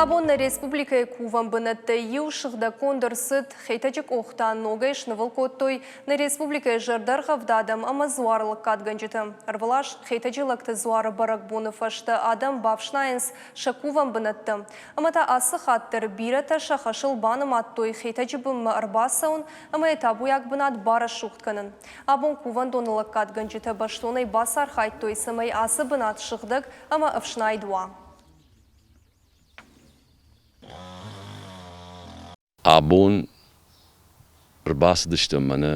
Абон нӕ республикӕйы кувӕн бынӕттӕй иу сыгъдӕггонд ӕрцыд. Хетӕджы къох та ногӕй снывыл кодтой нӕ республикӕйы зӕрдӕргъӕвд адӕм ӕмӕ дзуары лӕггадгӕнджытӕ. Ӕрвылаз Хетӕджы лӕгты дзуары бӕрӕгбоны фӕстӕ адӕм бафснайынц сӕ кувӕн бынӕттӕ. Ӕмӕ та ацы хатт дӕр бирӕтӕ сӕ хӕсыл банымадтой Хетӕджы бынмӕ ӕрбацӕуын ӕмӕ йӕ табуйаг бынат барӕсугъд кӕнын. Абон кувӕндоны лӕггадгӕнджытӕ бӕстонӕй бацархайдтой, цӕмӕй ацы бынат сыгъдӕг ӕмӕ ӕфснайд уа. Абон ӕрбацыдыстӕм мӕнӕ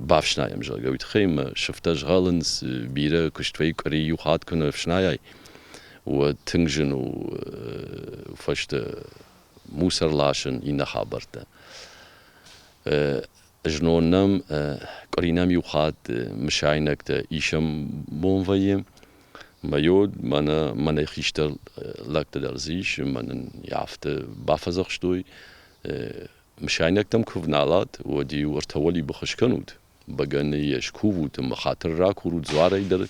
бафснайӕм, зӕгъгӕ, уый тыххӕй мӕ сыфтӕ згъӕлынц, бирӕ куыст вӕййы къуыри иу хатт куы нӕ ӕфснайай, уӕд тынг зын у фӕстӕ мусор ласын, иннӕ хабӕрттӕ. Знон нӕм къуыри нӕм иу хатт мысайнӕгтӕ исӕм бон вӕййы. Мӕ мӕнӕ мӕнӕй хистӕр лӕгтӕ дӕр дзы ис, мӕнӕн афтӕ бафӕдзӕхстой. Мысайнӕгтӕм куы вналат, уӕд-иу ӕртӕ уӕлибыхы скӕнут, бӕгӕныйӕ скувут ӕмӕ хатыр ракурут дзуарӕй дӕр,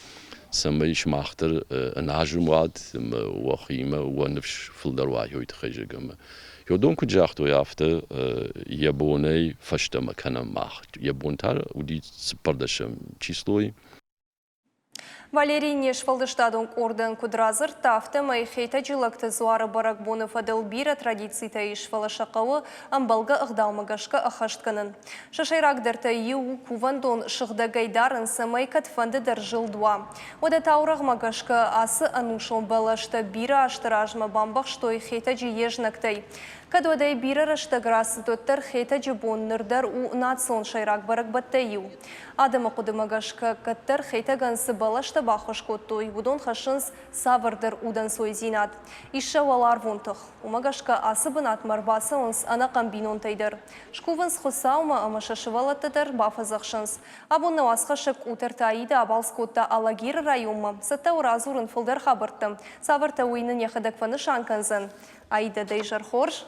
цӕмӕй сымах дӕр ӕназым уат ӕмӕ уӕхимӕ уӕ ныфс фылдӕр уа уый тыххӕй, зӕгъгӕ. Ӕмӕ уыдон куыд загътой, афтӕ йӕ бонӕй фӕстӕмӕ кӕнӕм мах. Йӕ бон та уыди цыппӕрдӕсӕм числойы. Валерий не сфӕлдыстадон къордӕн куыд радзырдта, афтӕмӕй Хетӕджы лӕгты дзуары бӕрӕгбоны фӕдыл бирӕ традицитӕ ис, фӕлӕ сӕ хъӕуы ӕмбӕлгӕ ӕгъдаумӕ гӕсгӕ ӕххӕст кӕнын. Сӕ сӕйрагдӕртӕй иу у кувӕндон сыгъдӕгӕй дарын, цӕмӕй кӕдфӕнды дӕр зылд уа. Уӕдӕ таурӕгъмӕ гӕсгӕ ацы ӕнусон бӕлӕстӕ бирӕ азты размӕ бамбӕхстой Хетӕджы йе знӕгтӕй. Кӕд уӕдӕй бирӕ рӕстӕг рацыд, уӕддӕр Хетӕджы бон ныр дӕр у национ сӕйраг бӕрӕгбӕттӕй иу. Адӕмы хъуыдымӕ гӕсгӕ, кӕддӕр Хетӕгӕн цы бӕлӕстӕ баххуыс кодтой, уыдон хӕссынц цавӕрдӕр удӕнцойдзинад. Ис сӕ уӕларвон тых. Уымӕ гӕсгӕ ацы бынатмӕ ӕрбацӕуынц ӕнӕхъӕн бинонтӕй дӕр. Скувынц Хуыцаумӕ ӕмӕ сӕ сывӕллӕтты дӕр бафӕдзӕхсынц. Абон нӕ уацхӕссӕг Къутӕрты Аидӕ абалц кодта Алагиры районмӕ. Цӕттӕ у радзурын фылдӕр хабӕрттӕ. Цавӕртӕ, уый нын йӕхӕдӕг фӕнысан кӕндзӕн. Аидӕ, дӕ изӕр хорз!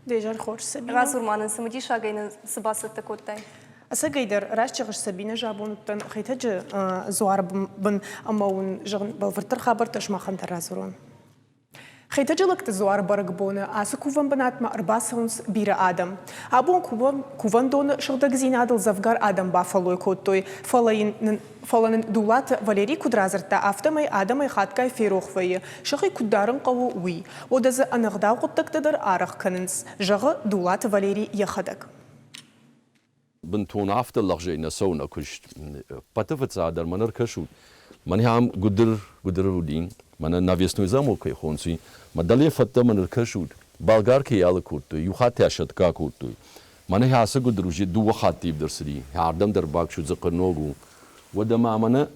Де зӕр хорз, Сабинӕ. Радзур ма нын, цымыдисагӕй нын цы бацӕттӕ кодтай? Ӕцӕгӕйдӕр, раст зӕгъыс, Сабинӕ, абон уыдтӕн Хетӕджы дзуары бын ӕмӕ уын, зӕгъын, бӕлвырддӕр хабӕрттӕ сымахӕн дӕр радзурон. Хетӕджы лӕгты дзуары бӕрӕгбоны ацы кувӕн бынатмӕ ӕрбацӕуынц бирӕ адӕм. Абон кувӕндоны сыгъдӕгдзинадыл дзӕвгар адӕм бафӕллой кодтой, фӕлӕ йын Фӕлӕ нын Дулаты Валерий куыд радзырдта, афтӕмӕй адӕмӕй хатгай ферох вӕййы, сӕхи куыд дарын хъӕуы, уый. Уӕдӕ дзы ӕнӕгъдау хъуыддӕгтӕ дӕр арӕх кӕнынц, зӕгъы Дулаты Валерий йӕхӕдӕг. Бынтон афтӕ лӕгъзӕй нӕ цӕуы нӕ куыст. Ӕппӕты фыццагдӕр мӕнӕ ӕркӕсут, мӕнӕ ам гуыдыр, гуыдыр уыди, мӕнӕ навесной замок кӕй хонынц, мӕ дӕле фӕдтӕ мӕн ӕркӕсут, болгаркӕйы алыг кодтой, иу хатт та сӕтгӕ кодтой. Мӕнӕ ацы гуыдыр уже дыууӕ хатты ивд ӕрцыди, ардӕм дӕр баксут дзыхъхъы ног у. Уӕдӕ ма мӕнӕ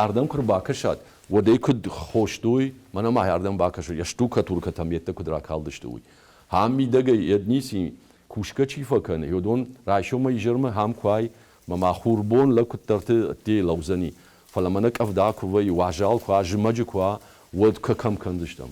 ардӕм куы рбакӕсат, уӕд ӕй куыд хостой, мӕнӕ ма ардӕм бакӕсут, йӕ штукатуркӕтӕм йедтӕ куыд ракалдысты, уый. Ам мидӕгӕй йед ници кусгӕ чи фӕкӕны, уыдон райсомӕй изӕрмӕ ам куы ай, мӕ ма хурбон лӕг куыддӕрты ӕддейы лӕудзӕни. Фӕлӕ мӕнӕ къӕвда куы вӕййы, уазал куы уа, зымӕджы куы уа, уӕд кӕм кӕндзыстӕм?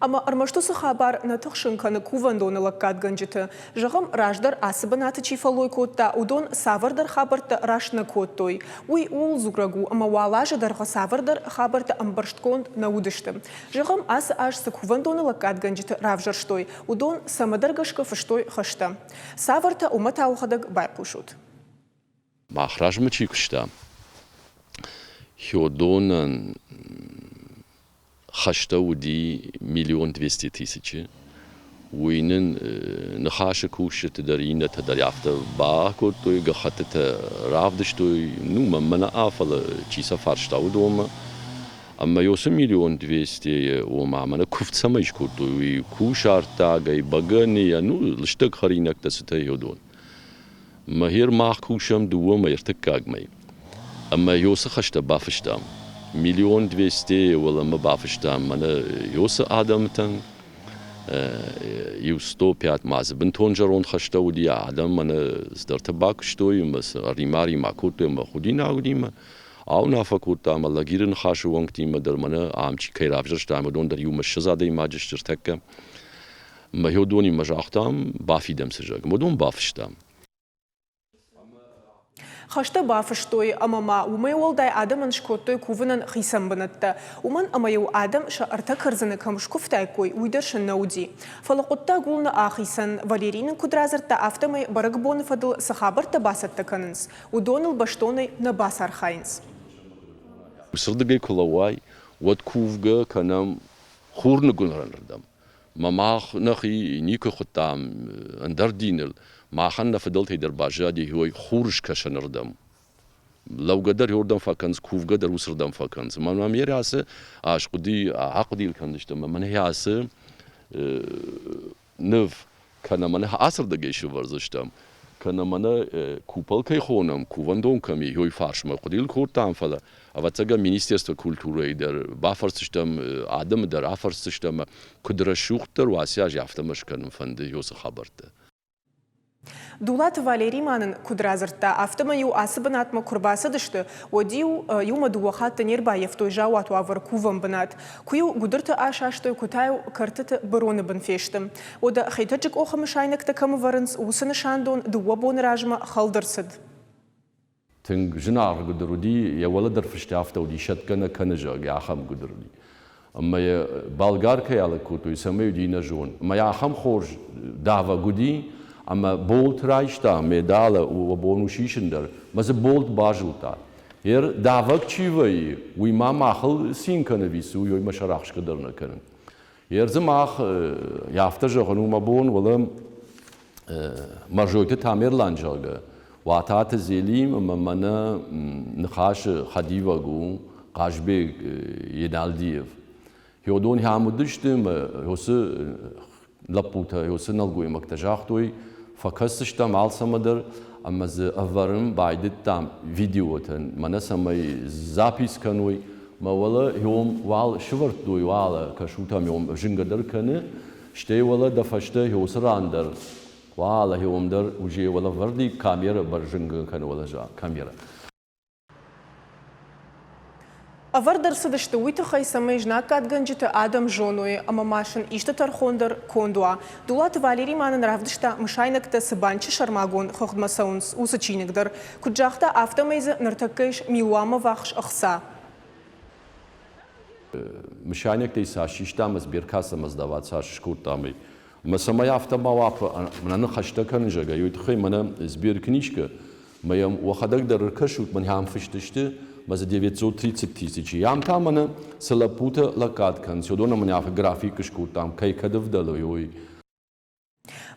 Ӕмӕ ӕрмӕст уыцы хабар нӕ тыхсын кӕны кувӕндоны лӕггадгӕнджыты. Зӕгъӕм, раздӕр ацы бынаты чи фӕллой кодта, уыдон цавӕрдӕр хабӕрттӕ раст нӕ кодтой. Уый ууыл дзурӕг у, ӕмӕ уал азы дӕргъы цавӕрдӕр хабӕрттӕ ӕмбӕрстгонд нӕ уыдысты. Зӕгъӕм, ацы аз цы кувӕндоны лӕггадгӕнджыты равзӕрстой, уыдон цӕмӕдӕр гӕсгӕ фыстой хӕстӕ. Цавӕртӕ, уымӕ та уӕхӕдӕг байхъусут. Мах размӕ чи куыста, уыдонӕн хӕстӕ уыди миллион двести тысячи. Уый нын ныхасы кусджыты дӕр, иннӕтӕ дӕр афтӕ бакодтой, гӕххӕттытӕ равдыстой, ну, мӕнмӕ нӕ, фӕлӕ чи сӕ фарста, уыдонмӕ. Ӕмӕ уыцы миллион двестийы, ома, мӕнӕ куывд цӕмӕй скодтой, уый кусӕрттагӕй, бӕгӕныйӕ, ну, лыстӕг хӕринӕгтӕ цытӕ, уыдон. Мӕгер мах кусӕм дыууӕ мӕй ӕртыккаг мӕй. Ӕмӕ ёсы хӕстӕ бафыстам. Миллион двестейы уӕлӕмӕ бафыстам мӕнӕ ёсы адӕмтӕн. Иу сто пять ма дзы бынтон зӕронд хӕстӕ уыди, адӕм мӕнӕ цыдӕртӕ бакуыстой ӕмӕ цы ӕримӕ-римӕ кодтой ӕмӕ худинаг уыди мӕ. Ауынаффӕ кодтам ӕмӕ Лагиры ныхасы уӕнгтимӕ дӕр мӕнӕ ам чи кӕй равзӕрстам, уыдон дӕр иумӕ 20 адӕймаджы сты ӕртӕккӕ. Мӕ уыдонимӕ загътам, бафидӕм цы зӕгъӕм, уыдон бафыстам. Хӕстӕ бафыстой ӕмӕ ма уымӕй уӕлдай адӕмӕн скодтой кувынӕн хицӕн бынӕттӕ, уымӕн ӕмӕ-иу адӕм сӕ ӕртӕ кӕрдзыны кӕм скуывтаиккой, уый дӕр сын нӕ уыди. Фӕлӕ хъуыддаг ууыл нӕ ахицӕн. Валерий нын куыд радзырдта, афтӕмӕй бӕрӕгбоны фӕдыл цы хабӕрттӕ бацӕттӕ кӕнынц, уыдоныл бӕстонӕй нӕ бацархайынц. Уыцырдыгӕй куы лӕууай, уӕд кувгӕ кӕнӕм хурныгуылӕнырдӕм. Мӕ мах нӕхи никуы хуыдтам ӕндӕр диныл, махӕн нӕ фыдӕлтӕй дӕр баззади уой хурыскӕсӕнырдӕм. Лӕугӕ дӕр уырдӕм фӕкӕнынц, кувгӕ дӕр уыцырдӕм фӕкӕнынц. Мӕнмӕ ме ацы аскъуыди, ахъуыдыйыл кӕндзысты ӕмӕ мӕнӕ ацы ныв кӕнӕ мӕнӕ ацырдыгӕй сӕвӕрдзыстӕм, кӕнӕ мӕнӕ купол кӕй хонӕм, кувӕндон кӕм и, уый фарсмӕ хъуыдыйыл кодтам, фӕлӕ, ӕвӕццӕгӕн, Министерство культурӕйы дӕр бафӕрсдзыстӕм, адӕмы дӕр афӕрсдзыстӕм, куыд рӕсугъддӕр уа ацы аз, афтӕ мӕ скӕнын фӕнды уыцы хабӕрттӕ. Дулаты Валери ма нын куыд радзырдта, афтӕмӕй-иу ацы бынатмӕ куы рбацыдысты, уӕд-иу иумӕ дыууӕ хатты не рбаййӕфтой заууат уавӕр кувӕн бынат. Куы-иу гуыдырты асастой, куы та-иу кӕртыты быроны бын фесты. Уӕдӕ Хетӕджы къохы мысайнӕгтӕ кӕм ӕвӕрынц, уыцы нысандон дыууӕ боны размӕ хӕлд ӕрцыд. Тынг зынаргъ гуыдыр уыди, йӕ уӕлӕ дӕр фыстӕ афтӕ уыди, сӕтгӕ нӕ кӕны, зӕгъгӕ, ахӕм гуыдыр уыди. Ӕмӕ йӕ болгар кӕй алыг кодтой, цӕмӕй уыди нӕ зон. Ӕмӕ йӕ ахӕм хорз давӕг уыди, ӕмӕ болт райста медалы, уӕ бон у сисын дӕр, ӕмӕ дзы болт базылдта. Ер давӕг чи вӕййы, уый ма махыл цин кӕны ӕви цы, уый мӕ сӕрӕхсгӕ дӕр нӕ кӕнын. Ер дзы мах, афтӕ зӕгъын у мӕ бон, уӕлӕ Мӕрзойты Тамерлан, зӕгъгӕ, Уататы Зелим ӕмӕ мӕнӕ ныхасы хӕдивӕг у Хъазбег Еналдиев. Уыдон ам уыдысты ӕмӕ уыцы лӕппутӕ, уыцы нӕлгоймӕгтӕ загътой, фӕкӕсдзыстӕм алцӕмӕ дӕр ӕмӕ дзы ӕвӕрын байдыдтам видеотӕ, мӕнӕ цӕмӕй запись кӕной. Мӕ уӕлӕ йом уал сывӕрдтой, уалӕ кӕсут ӕм йом зынгӕ дӕр кӕны, стӕй уӕлӕ дӕ фӕстӕ уыцы ран дӕр уалӕ йом дӕр уже уӕлӕ вӕрди камерӕ бӕрзынгӕ кӕны уӕлӕ камерӕ. Ӕвӕрд ӕрцыдысты уый тыххӕй, цӕмӕй знаггадгӕнджыты адӕм зоной ӕмӕ ма сын исты тӕрхон дӕр конд уа. Дулаты Валери ма нын равдыста, мысайнӕгтӕ цы банчы сӕрмагонд хыгъдмӕ цӕуынц, уыцы чиныг дӕр. Куыд загъта, афтӕмӕй дзы ныртӕккӕ ис милуанмӕ ввахс ӕхца. Мысайнӕгтӕй цас систам, сберкассӕмӕ сдавать цас скодтам, ӕмӕ цӕмӕй афтӕ ма уа, мӕнӕ ныхӕстӕ кӕнын, зӕгъгӕ, уый тыххӕй мӕнӕ сберкнижкӕ Мӕ йӕм уӕхӕдӕг дӕр ӕркӕсут, мӕнӕ ам фыст сты, мӕ дзы 930 тысячи. Ам та мӕнӕ цы лӕппутӕ лӕггад кӕнынц, уыдон мӕнӕ афтӕ график скодтам, кӕй кӕд ӕвдӕлы, уый.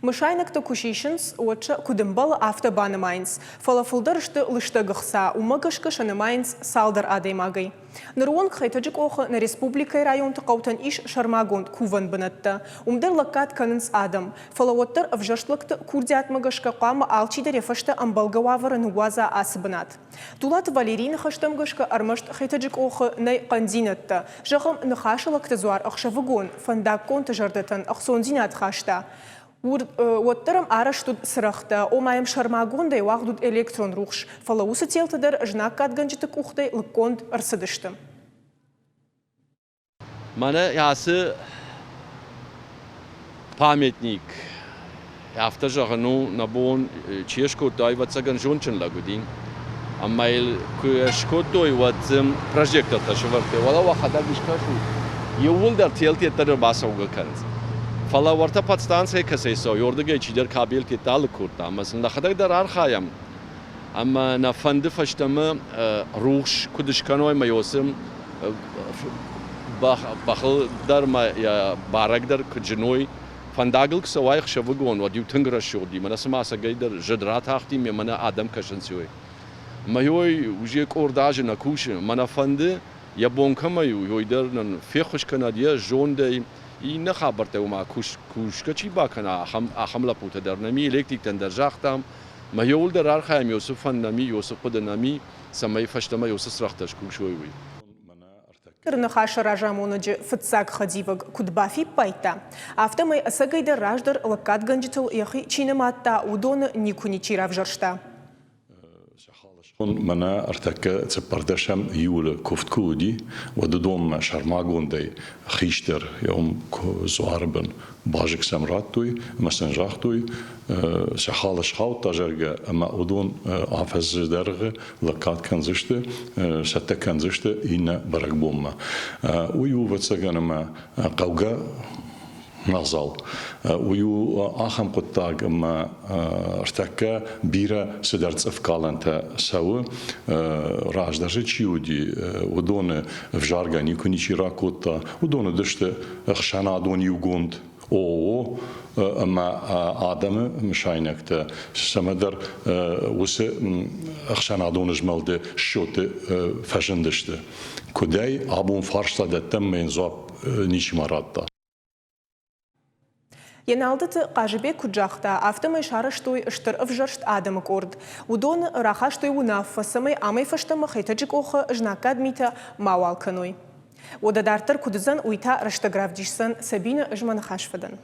Мысайнӕгтӕ куы сисынц, уӕд сӕ куыд ӕмбӕлы, афтӕ банымайынц. Фӕлӕ фылдӕр сты лыстӕг ӕхца, уымӕ гӕсгӕ сӕ нымайынц цалдӕр адӕймагӕй. Ныры онг Хетӕджы къохы нӕ республикӕйы районты хъӕутӕн ис сӕрмагонд кувӕн бынӕттӕ. Уым дӕр лӕггад кӕнынц адӕм. Фӕлӕ уӕддӕр ӕвзӕрст лӕгты курдиатмӕ гӕсгӕ хъуамӕ алчидӕр йӕ фӕстӕ ӕмбӕлгӕ уавӕры ныууадза ацы бынат. Дулаты Валерийы ныхӕстӕм гӕсгӕ ӕрмӕст Хетӕджы къохы нӕй хъӕндзинӕдтӕ. Зӕгъӕм, Ныхасы лӕгты дзуар ӕхсӕвыгон фӕндаггонты зӕрдӕтӕн ӕхцондзинад хаста. Уӕддӕр ӕм арӕзт уыд цырӕгътӕ, ома йӕм сӕрмагондӕй уагъд уыд электрон рухс, фӕлӕ уыцы телтӕ дӕр знаггадгӕнджыты къухтӕй лыггонд ӕрцыдысты. Мӕнӕ ацы памятник, афтӕ зӕгъын у, нӕ бон чи скодта, ӕвӕццӕгӕн, зондджын лӕг уыди. Ӕмӕ йыл куы скодтой, уӕд прожектортӕ сӕвӕрдтой. Уӕлӕ уӕхӕдӕг скӕсут, иууылдӕр телтӕ дӕр бацӕугӕ кӕнынц. Фӕлӕ уӕртӕ подстанцӕйы кӕцӕй цӕуы, уырдыгӕй чидӕр кабелтӕ алыг кодта ӕмӕ сын нӕхӕдӕг дӕр архайӕм. Ӕмӕ нӕ фӕнды фӕстӕмӕ рухс куыд скӕной ӕмӕ уыцы бӕхыл дӕр ӕмӕ йӕ барӕг дӕр куыд зыной. Фӕндагыл куы цӕуай ӕхсӕвыгон, уӕд-иу тынг рӕсугъд и, мӕнӕ цыма ӕцӕгӕйдӕр зыд ратахти ӕмӕ мӕнӕ адӕм кӕсынц уый. Мӕ уый уже къорд азы нӕ кусы, мӕ нӕ фӕнды, йӕ бон кӕмӕй у, уый дӕр нын феххуыс кӕнӕд йӕ зондӕй, иннӕ хабӕрттӕ уымӕ кусгӕ чи бакӕна, ахӕм лӕппутӕ дӕр нӕм и, электриктӕн дӕр загътам, Мӕ еуылдӕр архайӕм Иосиф фӕндӕми, Иосиф хъуыды нӕми, цӕмӕй фӕстӕмӕ Иосиф цырӕгътӕ скусой, уый. Ныхасы разамонӕджы фыццаг хӕдивӕг куыд бафиппайдта, афтӕмӕй ӕцӕгӕйдӕр раздӕр лӕггадгӕнджытыл йӕхи чи нымадта, уыдоны никуы ничи равзӕрста. Мӕнӕ ӕртӕккӕ цыппӕрдӕсӕм июлы куывд куы уыди, уӕд уыдонмӕ сӕрмагондӕй хистӕр уым дзуары бын базыг сӕм радтой ӕмӕ сын загътой, сӕ хал схаудта, зӕгъгӕ, ӕмӕ уыдон афӕдзы дӕргъы лӕггад кӕндзысты, цӕттӕ кӕндзысты иннӕ бӕрӕгбонмӕ. Уый у, ӕвӕццӕгӕн, ӕмӕ хъӕугӕ мадзал. Уый у ахӕм хъуыддаг, ӕмӕ ӕртӕккӕ бирӕ цыдӕр цъыфкалӕнтӕ цӕуы. Раздӕр чи уыди, уыдоны ӕвзаргӕ никуы ничи ракодта. Уыдон уыдысты ӕхсӕнадон иугонд ООО ӕмӕ адӕмы мысайнӕгтӕ цӕмӕдӕр уыцы ӕхсӕнадон змӕлды счеты фӕзындысты. Куыдӕй абон фарста дӕттӕм, мӕ йын дзуапп ничима радта. Еналдыты Хъазыбег куыд загъта, афтӕмӕй сарӕзтой стыр ӕвзӕрст адӕмы къорд. Уыдон рахастой уынаффӕ, цӕмӕй амӕй фӕстӕмӕ Хетӕджы къохы знаггад митӕ мауал кӕной. Уӕдӕ дарддӕр куыд уыдзӕн, уый та рӕстӕг равдисдзӕн. Сабинӕ, ӕз мӕ ныхас фӕдӕн.